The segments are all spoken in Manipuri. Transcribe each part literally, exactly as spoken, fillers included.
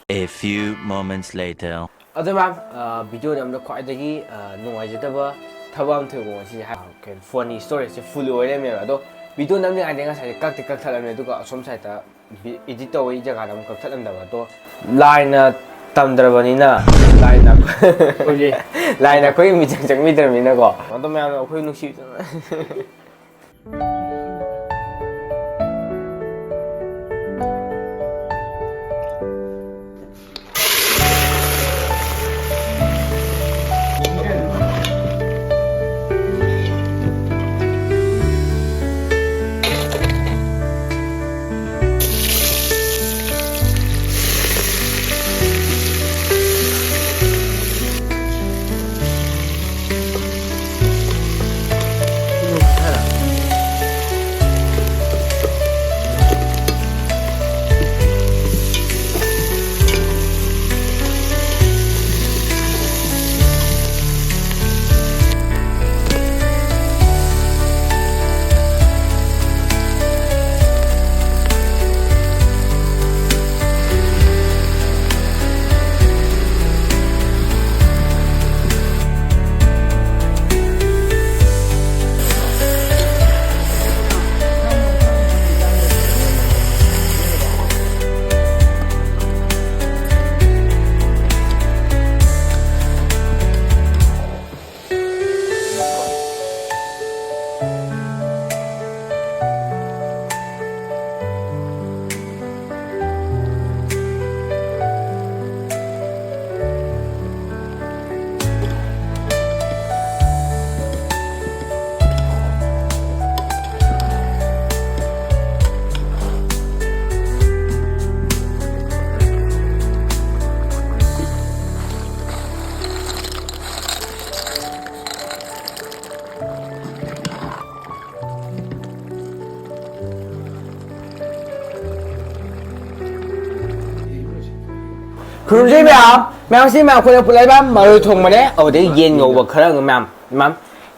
A few moments later. ꯑꯗꯣ ꯃꯦꯝ, ꯚꯤꯗꯤꯑꯣ ꯅꯝꯕꯗ ꯈ꯭ꯋꯥꯏꯗꯒꯤ ꯑ, ꯅꯨꯡꯉꯥꯏꯖꯗꯕ ꯊꯕꯛ ꯑꯃ ꯊꯣꯛꯑꯦꯀꯣ ꯉꯁꯤꯁꯦ꯫ ꯍꯥꯏ-, ꯀꯩꯅꯣ, ꯐꯣꯟꯒꯤ ꯁ꯭ꯇꯣꯔꯦꯖꯁꯦ ꯐꯨꯜ ꯑꯣꯏ ꯂꯩꯔꯝꯃꯦꯕ꯫ ꯑꯗꯣ ꯚꯤꯗꯤꯑꯣ ꯅꯝꯗ꯭ꯔꯤꯉꯩꯗ ꯉꯁꯥꯏꯁꯦ ꯀꯛꯇꯤ ꯀꯛꯊꯠꯂꯝꯃꯦ, ꯑꯗꯨꯒ ꯑꯁꯣꯝ ꯁꯥꯏꯠꯇ ꯏꯗꯤꯠ ꯇꯧꯕꯒꯤ ꯖꯒꯥꯗ ꯑꯃꯨꯛ ꯀꯛꯊꯠꯂꯝꯗꯕ꯫ ꯑꯗꯣ ꯂꯥꯏꯅ ꯇꯝꯗ꯭ꯔꯕꯅꯤꯅ ꯂꯥꯏꯅ, ꯂꯥꯏꯅ ꯑꯩꯈꯣꯏꯒꯤ ꯃꯤꯆꯪ ꯆꯪꯕꯤꯗ꯭ꯔꯕꯅꯤꯅꯀꯣ꯫ ꯑꯗꯣ ꯃꯌꯥꯝꯅ ꯑꯩꯈꯣꯏ ꯅꯨꯡꯁꯤ ꯈꯨꯔꯨꯝꯖꯔꯤ ꯃꯌꯥꯝ꯫ ꯃꯌꯥꯝ, ꯁꯤ ꯃꯌꯥꯝ ꯑꯩꯈꯣꯏꯅ ꯄꯨꯂꯞ ꯃꯌꯥꯝ ꯃꯔꯣꯏ ꯊꯣꯡꯕꯅꯦ, ꯑꯗꯨꯗꯩ ꯌꯦꯟ ꯉꯧꯕ ꯈꯔ ꯑꯃ ꯃꯌꯥꯝ, ꯃꯌꯥꯝ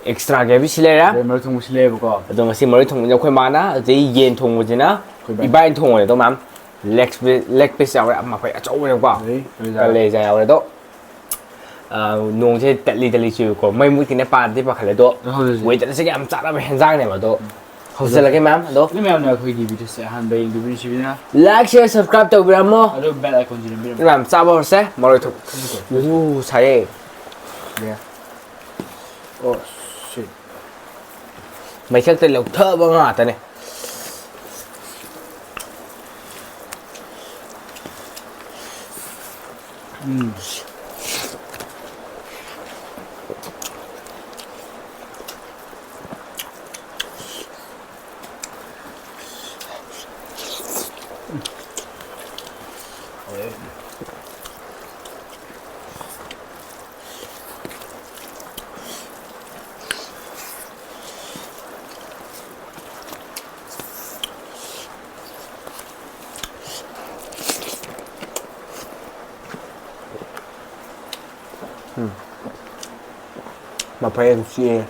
ꯑꯦꯛꯁꯇ꯭ꯔꯥꯒꯤ ꯍꯥꯏꯕꯁꯤ ꯂꯩꯔꯦ꯫ ꯑꯗꯩ ꯃꯔꯣꯏ ꯊꯣꯡꯕꯁꯤ ꯂꯩꯌꯦꯕꯀꯣ꯫ ꯑꯗꯣ ꯉꯁꯤ ꯃꯔꯣꯏ ꯊꯣꯡꯕꯁꯤꯅ ꯑꯩꯈꯣꯏ ꯃꯥꯅ, ꯑꯗꯩ ꯌꯦꯟ ꯊꯣꯡꯕꯁꯤꯅ ꯑꯩꯈꯣꯏ ꯏꯕꯥꯏ꯫ ꯏꯕꯥꯏꯅ ꯊꯣꯡꯕꯅꯦ꯫ ꯑꯗꯣ ꯃꯌꯥꯝ, ꯂꯦꯒ ꯄꯤꯁ ꯌꯥꯎꯔꯦ, ꯃꯐꯩ ꯑꯆꯧꯕꯅꯦꯀꯣ꯫ ꯀꯂꯦꯖꯥ ꯌꯥꯎꯔꯦ꯫ ꯑꯗꯣ, ꯑ, ꯅꯣꯡꯁꯦ ꯇꯠꯂꯤ ꯇꯠꯂꯤ ꯆꯨꯏꯀꯣ꯫ ꯃꯩ ꯃꯨꯠꯈꯤꯅꯤ ꯄꯥꯗꯤ ꯄꯥꯈꯠꯂꯦ꯫ ꯑꯗꯣ, ꯍꯧꯖꯤꯛꯁꯦ ꯋꯦꯗꯔꯁꯤꯒ ꯌꯥꯝ ꯆꯥꯟꯅꯕ ꯍꯦꯟꯖꯥꯡꯅꯦꯕ꯫ ꯑꯗꯣ, ꯍꯧꯖꯤꯜꯂꯒꯦ ꯃꯌꯥꯝ꯫ ꯑꯗꯣ, ꯅꯣꯏ ꯃꯌꯥꯝꯅ ꯑꯩꯈꯣꯏꯒꯤ ꯚꯤꯗꯤꯑꯣꯁꯦ ꯑꯍꯥꯟꯕ ꯌꯦꯡꯕꯤꯕꯁꯤꯡꯅ like, share, subscribe ꯇꯧꯕꯤꯔꯝꯃꯣ꯫ ꯑꯗꯨ bell icon ꯁꯤ ꯅꯝꯕꯤꯔꯝꯃꯣ꯫ ꯃꯌꯥꯝ ꯆꯥꯕ ꯍꯧꯔꯁꯦ꯫ ꯃꯔꯣꯏ ꯊꯨꯝ꯫ ꯎ, ꯁꯥꯏꯌꯦ꯫ Yeah. Oh, shit. ꯃꯩꯊꯛꯇ ꯂꯧꯊꯕ ꯉꯥꯛꯇꯅꯦ꯫ ꯎꯝ꯫ ꯎꯝ꯫ ꯃꯐꯩ ꯌꯥꯝ ꯆꯤꯛꯑꯦ꯫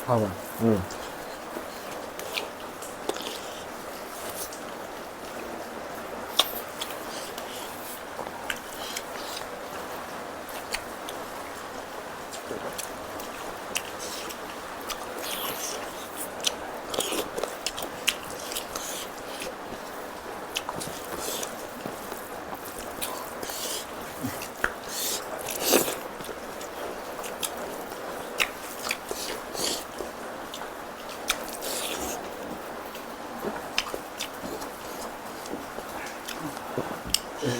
ꯍꯥꯎꯕ꯭ꯔꯥ? ꯎꯝ꯫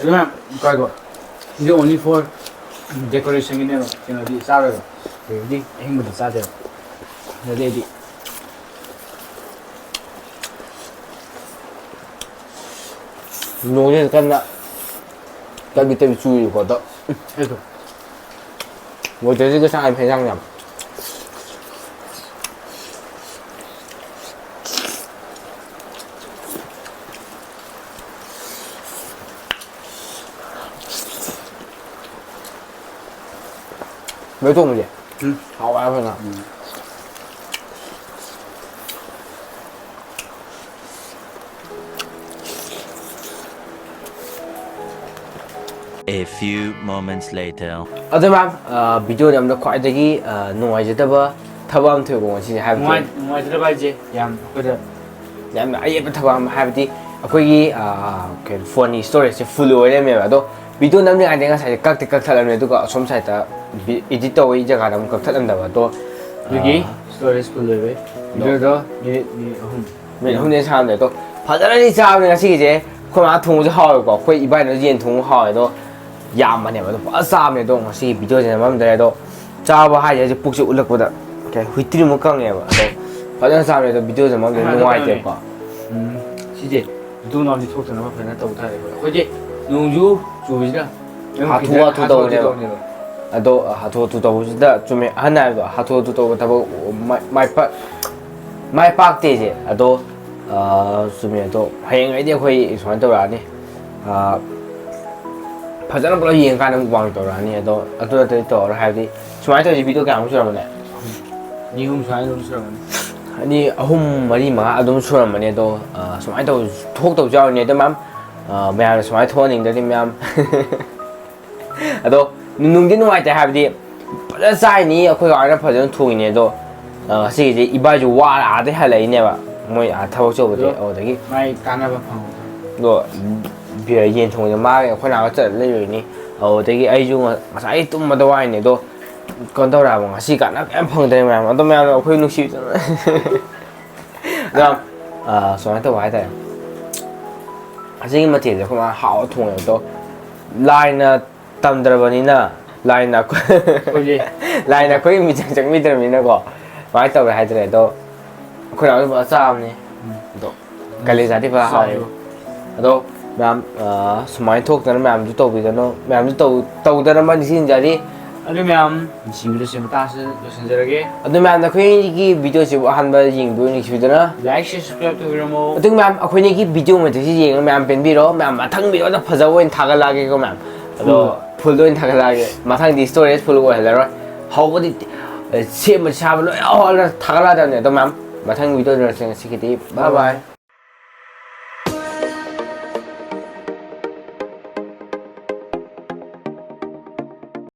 ꯑꯗꯨꯅ ꯀꯥꯏꯀꯣ, ꯁꯤꯗꯤ only for decorationꯒꯤꯅꯦꯕ, ꯀꯩꯅꯣꯗꯤ ꯆꯥꯔꯣꯏꯕ, ꯍꯧꯖꯤꯛꯇꯤ ꯑꯍꯤꯡꯕꯗꯤ ꯆꯥꯗꯦꯕ꯫ ꯑꯗꯩꯗꯤ ꯅꯣꯡꯁꯦ ꯀꯟꯅ ꯇꯞꯂꯤ ꯇꯞꯂꯤ ꯆꯨꯏꯀꯣ, ꯑꯗꯣ꯫ ꯑꯩꯁꯨ꯫ ꯋꯦꯗꯔꯁꯤꯒ ꯆꯥꯅꯕ ꯍꯦꯟꯖꯥꯡ ꯌꯥꯝ꯫ ꯃꯔꯣꯏ ꯊꯣꯡꯕꯁꯦ ꯎꯝ꯫ ꯍꯥꯎꯋꯦ ꯌꯥꯝ ꯐꯖꯅ꯫ ꯎꯝ꯫ A few moments later. ꯑꯗꯣ ꯃꯦꯝ, ꯑ, ꯚꯤꯗꯤꯑꯣ ꯅꯝꯕꯗ ꯈ꯭ꯋꯥꯏꯗꯒꯤ, ꯑ, ꯅꯨꯡꯉꯥꯏꯖꯗꯕ ꯊꯕꯛ ꯑꯃ ꯊꯣꯛꯑꯦꯀꯣ ꯉꯁꯤꯁꯦ, ꯍꯥꯏꯕꯗꯤ ꯅꯨꯡꯉꯥꯏ-, ꯅꯨꯡꯉꯥꯏꯖꯗꯕ ꯍꯥꯏꯁꯦ ꯌꯥꯝ ꯑꯩꯈꯣꯏꯗ ꯌꯥꯝꯅ ꯑꯌꯦꯠꯄ ꯊꯕꯛ ꯑꯃ, ꯍꯥꯏꯕꯗꯤ ꯑꯩꯈꯣꯏꯒꯤ, ꯑ, ꯀꯩꯅꯣ, ꯐꯣꯟꯒꯤ ꯁ꯭ꯇꯣꯔꯦꯖꯁꯦ ꯐꯨꯜ ꯑꯣꯏ ꯂꯩꯔꯝꯃꯦꯕ꯫ ꯑꯗꯣ ꯚꯤꯗꯤꯑꯣ ꯅꯝꯗ꯭ꯔꯤꯉꯩꯗ ꯉꯁꯥꯏꯁꯦ ꯀꯛꯇꯤ ꯀꯛꯊꯠꯂꯕꯅꯦ, ꯑꯗꯨꯒ ꯑꯁꯣꯝ ꯁꯥꯏꯠꯇ ꯚꯤ-, ꯏꯗꯤꯠ ꯇꯧꯕꯒꯤ ꯖꯒꯥꯗ ꯑꯃꯨꯛ ꯀꯛꯊꯠꯂꯝꯗꯕ꯫ ꯑꯗꯣ, ꯑꯗꯨꯒꯤ ꯑ, ꯁ꯭ꯇꯣꯔꯦꯖ ꯐꯨꯜ ꯑꯣꯏꯕꯩ ꯚꯤꯗꯤꯑꯣꯗꯣ ꯃꯤꯅꯤꯠ, ꯃꯤꯅꯤꯠ ꯑꯍꯨꯝ꯫ ꯃꯤꯅꯤꯠ ꯑꯍꯨꯝꯗꯩ ꯁꯥꯡꯗꯦ꯫ ꯑꯗꯣ ꯐꯖꯅꯗꯤ ꯆꯥꯕꯅꯦ ꯉꯁꯤꯒꯤꯁꯦ꯫ ꯑꯩꯈꯣꯏ ꯃꯥ ꯊꯣꯡꯕꯁꯨ ꯍꯥꯎꯋꯦꯀꯣ꯫ ꯑꯩꯈꯣꯏ ꯏꯕꯥꯏꯅꯁꯨ ꯌꯦꯟ ꯊꯣꯡꯕ ꯍꯥꯎꯋꯦ꯫ ꯑꯗꯣ ꯌꯥꯝꯕꯅꯦꯕ꯫ ꯑꯗꯣ ꯐꯖꯅ ꯆꯥꯕꯅꯦ꯫ ꯑꯗꯣ ꯉꯁꯤꯒꯤ ꯚꯤꯗꯤꯑꯣꯁꯦ ꯅꯝꯃꯝꯗ꯭ꯔꯦ꯫ ꯑꯗꯣ ꯆꯥꯕ ꯍꯥꯏꯁꯦ ꯍꯧꯖꯤꯛ ꯄꯨꯛꯁꯦ ꯎꯠꯂꯛꯄꯗ ꯀꯩ ꯍꯨꯏꯇ꯭ꯔꯤꯃꯨꯛ ꯀꯪꯉꯦꯕ꯫ ꯑꯗꯣ ꯐꯖꯅ ꯆꯥꯕꯅꯦ꯫ ꯑꯗꯣ ꯚꯤꯗꯤꯑꯣꯁꯦ ꯅꯝꯃꯝꯗ꯭ꯔꯦ꯫ ꯑꯗꯣ ꯅꯨꯡꯉꯥꯏꯇꯦꯕꯀꯣ꯫ ꯎꯝ, ꯁꯤꯁꯦ ꯏꯇꯨꯡ ꯏꯅꯥꯎꯗꯤ ꯊꯣꯛꯇꯅꯕ ꯐꯖꯅ ꯇꯧ ꯇꯥꯔꯦ꯫ ꯑꯩꯈꯣꯏꯗꯤ ꯅꯣꯡꯖꯨ ꯆꯨꯕꯁꯤꯗ ꯍꯥꯊꯨ ꯍꯥꯊꯨ ꯍꯥꯊꯨ ꯍꯥꯊꯨ ꯇꯧꯕꯅꯦꯕ꯫ ꯇꯧꯕꯅꯦꯕ꯫ ꯑꯗꯣ ꯍꯥꯊꯨ ꯍꯥꯊꯨ ꯇꯧꯕꯁꯤꯗ ꯆꯨꯝꯃꯦ ꯑꯍꯟ ꯍꯥꯏꯕꯗꯣ, ꯍꯥꯊꯨ ꯍꯥꯊꯨ ꯇꯧꯕ ꯊꯕꯛ ꯃꯥꯏ, ꯃꯥꯏ ꯄꯥꯛ-, ꯃꯥꯏ ꯄꯥꯛꯇꯦꯁꯦ꯫ ꯑꯗꯣ, ꯑ, ꯆꯨꯝꯃꯦ꯫ ꯑꯗꯣ ꯍꯌꯦꯡꯉꯩꯗꯤ ꯑꯩꯈꯣꯏ ꯁꯨꯃꯥꯏꯅ ꯇꯧꯔꯛꯑꯅꯤ꯫ ꯑ, ꯐꯖꯅ ꯄꯨꯂꯞ ꯌꯦꯡꯉꯀꯥꯟꯗ ꯃꯨꯛꯕꯥꯡ ꯇꯧꯔꯛꯑꯅꯤ꯫ ꯑꯗꯣ ꯑꯗꯨ ꯅꯠꯇ꯭ꯔꯗꯤ ꯇꯧꯔꯔꯣꯏ꯫ ꯍꯥꯏꯕꯗꯤ ꯁꯨꯃꯥꯏꯅ ꯇꯧꯔꯤꯁꯦ ꯚꯤꯗꯤꯑꯣ ꯀꯌꯥꯃꯨꯛ ꯁꯨꯔꯝꯃꯅꯤ? ꯑꯅꯤ ꯑꯍꯨꯝ ꯁꯨꯃꯥꯏꯅ ꯑꯗꯨꯝ ꯁꯨꯔꯝꯃꯅꯤ꯫ ꯑꯅꯤ, ꯑꯍꯨꯝ, ꯃꯔꯤ, ꯃꯉꯥ ꯑꯗꯨꯝ ꯁꯨꯔꯝꯃꯅꯤ꯫ ꯑꯗꯣ, ꯑ, ꯁꯨꯃꯥꯏꯅ ꯇꯧ-, ꯊꯣꯛꯇꯕꯁꯨ ꯌꯥꯎꯔꯤꯅꯤ꯫ ꯑꯗꯣ ꯃꯌꯥꯝ, ꯑ, ꯃꯌꯥꯝꯅ ꯁꯨꯃꯥꯏꯅ ꯊꯣꯛꯍꯟꯅꯤꯡꯗ꯭ꯔꯗꯤ ꯃꯌꯥꯝ ꯑꯗꯣ ꯅꯨꯡꯗꯤ ꯅꯨꯡꯉꯥꯏꯇꯦ, ꯍꯥꯏꯕꯗꯤ ꯐꯖꯅ ꯆꯥꯏꯅꯤ, ꯑꯩꯈꯣꯏ ꯀꯥꯅ ꯐꯖꯅ ꯊꯣꯡꯉꯤꯅꯦ꯫ ꯑꯗꯣ, ꯑ, ꯉꯁꯤꯒꯤꯁꯦ ꯏꯕꯥꯏꯁꯨ ꯋꯥꯔ ꯑꯥꯗꯩ ꯍꯜꯂꯛꯏꯅꯦꯕ, ꯃꯣꯏ ꯑꯥ ꯊꯕꯛ ꯆꯠꯄꯗꯒꯤ꯫ ꯑꯗꯣ ꯑꯗꯨꯗꯒꯤ ꯃꯥꯏ ꯀꯥꯟꯅꯕ ꯐꯪꯍꯧꯗ꯭ꯔꯦ꯫ ꯑꯗꯣ ꯕꯤ-, ꯌꯦꯟ ꯊꯣꯡꯕꯗ ꯃꯥꯒ ꯑꯩꯈꯣꯏ ꯅꯥꯒ ꯆꯠꯂ ꯂꯩꯔꯨꯏꯅꯤ꯫ ꯑꯗꯨꯗꯒꯤ ꯑꯩꯁꯨ ꯉ-, ꯉꯁꯥꯏ ꯇꯨꯝꯕꯗ ꯋꯥꯏꯅꯦ꯫ ꯑꯗꯣ ꯀꯩꯅꯣ ꯇꯧꯔꯦ ꯍꯥꯏꯕ, ꯉꯁꯤ ꯀꯥꯟꯅꯕ ꯌꯥꯝ ꯐꯪꯗ꯭ꯔꯦ ꯃꯌꯥꯝ꯫ ꯑꯗꯣ ꯃꯌꯥꯝꯅ ꯑꯩꯈꯣꯏ ꯅꯨꯡꯁꯤꯕꯤꯗꯅ ꯑꯗꯣ, ꯑ, ꯁꯨꯃꯥꯏꯅ ꯇꯧꯕ ꯍꯥꯏꯇꯥꯔꯦ, ꯑꯁꯤꯒꯤ ꯃꯊꯦꯜꯁꯦ ꯑꯩꯈꯣꯏ ꯃꯥꯅ ꯍꯥꯎꯅ ꯊꯣꯡꯉꯦꯕ꯫ ꯑꯗꯣ ꯂꯥꯏꯅ ꯇꯝꯗ꯭ꯔꯕꯅꯤꯅ, ꯂꯥꯏꯅ ꯑꯩꯈꯣꯏ-, ꯑꯩꯈꯣꯏꯁꯦ ꯂꯥꯏꯅ ꯑꯩꯈꯣꯏꯒꯤ ꯃꯤꯆꯪ ꯆꯪꯕꯤꯗ꯭ꯔꯕꯅꯤꯅꯀꯣ, ꯀꯃꯥꯏꯅ ꯇꯧꯔꯦ ꯍꯥꯏꯇꯥꯔꯦ꯫ ꯑꯗꯣ ꯑꯩꯈꯣꯏ ꯅꯥꯎꯁꯨ ꯐꯖꯅ ꯆꯥꯕꯅꯦ꯫ ꯎꯝ꯫ ꯑꯗꯣ ꯀꯂꯦꯖꯥꯗꯤ ꯐꯖꯅ ꯍꯥꯎꯋꯦ꯫ ꯆꯥꯏꯌꯦꯕ꯫ ꯑꯗꯣ ꯃꯌꯥꯝ, ꯑ, ꯁꯨꯃꯥꯏꯅ ꯊꯣꯛꯇꯅ ꯃꯌꯥꯝꯁꯨ ꯇꯧꯕꯤꯒꯅꯨ, ꯃꯌꯥꯝꯁꯨ ꯇꯧ-, ꯇꯧꯗꯅꯕ ꯅꯤꯡꯁꯤꯡꯖꯔꯤ꯫ ꯑꯗꯨ ꯃꯌꯥꯝ ꯅꯨꯡꯁꯤꯕꯤꯗꯁꯦ ꯃꯇꯥꯡꯁꯤꯗ ꯂꯣꯏꯁꯤꯟꯖꯔꯒꯦ꯫ ꯑꯗꯨ ꯃꯌꯥꯝꯅ ꯑꯩꯈꯣꯏꯒꯤ ꯚꯤꯗꯤꯑꯣꯁꯤꯕꯨ ꯑꯍꯥꯟꯕ ꯌꯦꯡꯕꯤꯌꯨ ꯅꯤꯡꯁꯤꯡꯕꯤꯗꯨꯅ꯫ Like, share, subscribe ꯇꯧꯕꯤꯔꯝꯃꯣ꯫ ꯑꯗꯨ ꯃꯌꯥꯝ ꯑꯩꯈꯣꯏꯅꯤꯒꯤ ꯚꯤꯗꯤꯑꯣ ꯃꯇꯦꯛꯁꯤ ꯌꯦꯡꯉꯒ ꯃꯌꯥꯝ ꯄꯦꯟꯕꯤꯔꯣ꯫ ꯃꯌꯥꯝ ꯃꯊꯪ ꯚꯤꯗꯤꯑꯣꯗ ꯐꯖꯕ ꯑꯣꯏꯅ ꯊꯥꯒꯠꯂꯛꯑꯒꯦꯀꯣ ꯃꯌꯥꯝ꯫ ꯑꯗꯣ ꯎꯝ꯫ ꯐꯨꯜꯗ ꯑꯣꯏꯅ ꯊꯥꯒꯠꯂꯛꯑꯒꯦ꯫ ꯃꯊꯪꯗꯤ ꯁ꯭ꯇꯣꯔꯦꯖ ꯐꯨꯜ ꯑꯣꯏꯍꯜꯂꯔꯣꯏ꯫ ꯍꯧꯕꯗꯤ ꯁꯦꯝꯕ ꯁꯥꯕ ꯂꯣꯏ ꯍꯧꯔꯒ ꯊꯥꯒꯠꯂꯛꯑꯗꯕꯅꯦ꯫ ꯑꯗꯣ ꯃꯌꯥꯝ ꯃꯊꯪ ꯚꯤꯗꯤꯑꯣꯗ ꯎꯅꯔꯁꯦ꯫ ꯉꯁꯤꯒꯤꯗꯤ bye bye꯫